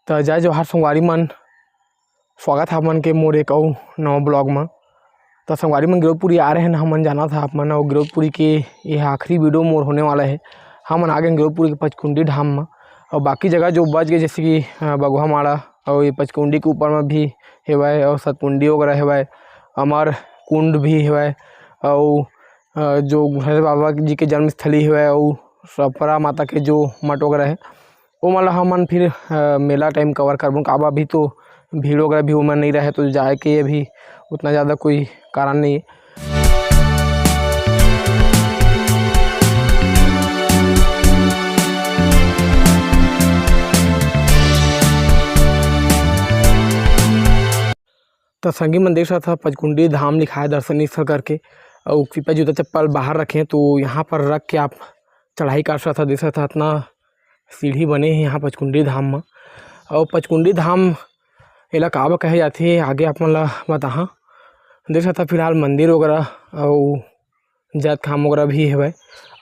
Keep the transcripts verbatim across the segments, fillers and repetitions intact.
त जय जोहार संगवारी मन, स्वागत है आप मन के मोर एक अउ नवा blog म। त संगवारी मन, गिरौदपुरी आ रहे हैं हमन, जानत है आप मन, अउ गिरौदपुरी के ये आखिरी video मोर होने वाला है। हमन आ गए गिरौदपुरी के पचकुंडी धाम म, अउ बाकी जगह जो बच गए, जैसे कि, अ, बघवा माड़ा, अउ ये पचकुंडी के ऊपर म भी हेवय, अउ सतकुंडी वगैरह हेवय, अमर कुंड भी हेवय, अउ, अ, जो घुसर बाबा जी के जन्मस्थली हेवय, अउ सपरा माता के जो मठ वगैरह है, ओमन ला हमन फिर, अ, मेला time cover करबो। काबर अभी तो भीड़ वगैरह भी ओमन नइ रहे, तो जाए के अभी उतना ज़्यादा कोई कारण नहीं है। त संगी मन, देख सकत ह, पचकुंडी धाम लिखाए दर्शनीय स्थल करके, अउ कृपया जूता चप्पल बाहर रखें, तो यहाँ पर रख के आप चढ़ाई कर सकत ह। देख सकत ह, इतना सीढ़ी बने हे यहाँ पचकुंडी धाम म। अउ पचकुंडी धाम एला काबर कहे जाथे, आगे आप मन ला बताहा। देख सकत ह, फिलहाल मंदिर वगैरह अउ जैतखाम वगैरह भी हवय।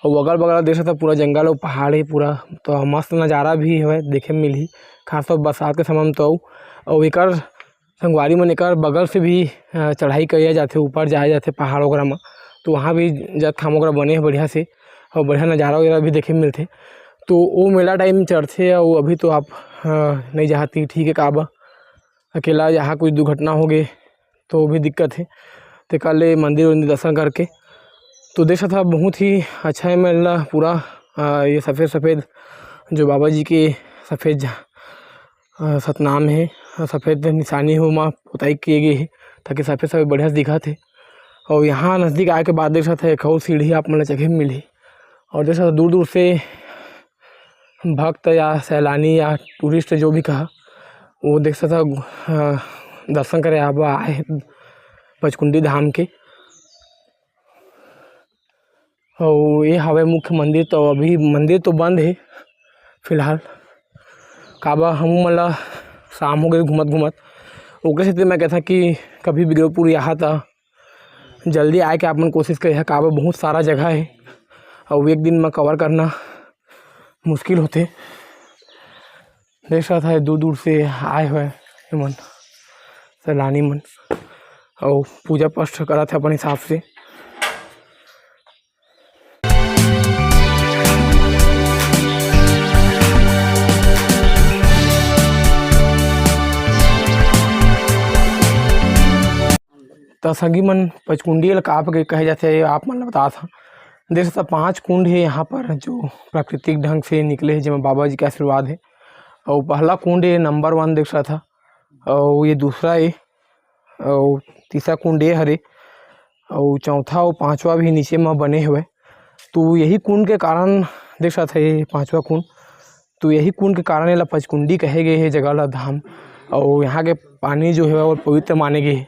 अउ अगल-बगल देख सकत ह, पूरा जंगल अउ पहाड़ हे पूरा, तो मस्त नज़ारा भी हवय, देखे म मिलही, खासतौर बरसात के समय म तो। अउ एकर संगवारी मन, एकर बगल से भी, अ, चढ़ाई करे जाथे, ऊपर जाए जाथे पहाड़ वगैरह म, तो वहाँ भी जैतखाम वगैरह बने हे बढ़िया से, अउ बढ़िया नज़ारा वगैरह भी देखे म मिलथे। तो वो मेला time चढ़थे, अउ अभी तो आप, अ, नइ जाहा, ती ठीक है, काबर अकेला यहाँ कुछ दुर्घटना हो गए, तो भी दिक्कत हे। तेकर ले मंदिर उंदिर दर्शन करके, तो देख सकत ह, बहुत ही अच्छा हे मेला पूरा। अ, ये सफेद सफेद जो बाबा जी के सफेद झ-, अ, सतनाम हे, अ, सफेद निशानी हो मा पोताई किए गए हे, ताकि सफेद सफेद बढ़िया से दिखत हे। अउ यहाँ नजदीक आए के बाद देख सकत ह, एक अउ सीढ़ी आप मन ला चघे म मिलही। अउ देख सकत ह, दूर दूर से भक्त या सैलानी या tourist जो भी कहा, वो देख सकत ह, अ, दर्शन करे आबा आए हे पचकुंडी धाम के। अउ ये हवे मुख्य मंदिर, तो अभी मंदिर तो बंद हे फिलहाल, काबर हमू मन ला शाम हो गए घूमत घूमत। ओकरे सेती मैं कहता कि कभी भी गिरौदपुर यहाँ त जल्दी आए के आप मन कोशिश करिहा, काबर बहुत सारा जगह हे, अउ एक दिन म cover करना मुश्किल होथे। देख सकत ह, दूर दूर से आए हुए मन, सैलानी मन, अउ पूजा पाठ करत हे अपन हिसाब से। त संगी मन, पचकुंडी ल काबर के कहे जाथे, आप मन ल बतात हन। देख सकत ह, पांच कुंड हे यहाँ पर, जो प्राकृतिक ढंग से निकले हे, जेमा बाबा जी के आशीर्वाद हे। अउ पहला कुंड हे number one, देख सकत ह, अउ ये दूसरा हे, अउ तीसरा कुंड ये हरे, अउ चौथा अउ पांचवा भी नीचे म बने हवय। तो यही कुंड के कारण, देख सकत ह, ये पांचवा कुंड, तो यही कुंड के कारण एला पचकुंडी कहे गए हे, जगह ला, धाम। अउ यहाँ के पानी जो हे, वो पवित्र माने गए हे।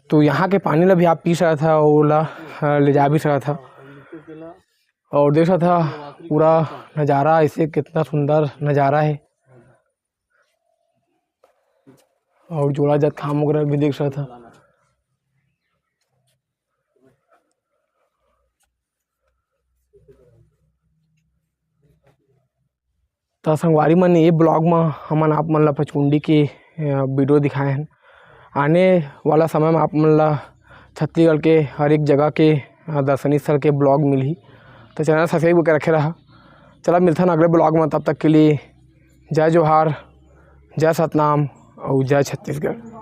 तो यहाँ के पानी ला भी आप पी सकत ह, ओला, अ, ले जा भी सकत ह। अउ देख सकत ह, पूरा नज़ारा ऐसे कितना सुंदर नज़ारा हे। अउ जोड़ा जैतखाम वगैरह भी देख सकत ह। त संगवारी मन, ये blog म हमन आप मन ला पचकुंडी के, अ, video दिखाए हन। आने वाला समय म आप मन ला छत्तीसगढ़ के हर एक जगह के, अ, दर्शनीय स्थल के blog मिलही। त channel subscribe करके रखे रहा। चला, मिलथन अगले blog म, तब तक के लिए जय जोहार, जय सतनाम अउ जय छत्तीसगढ़।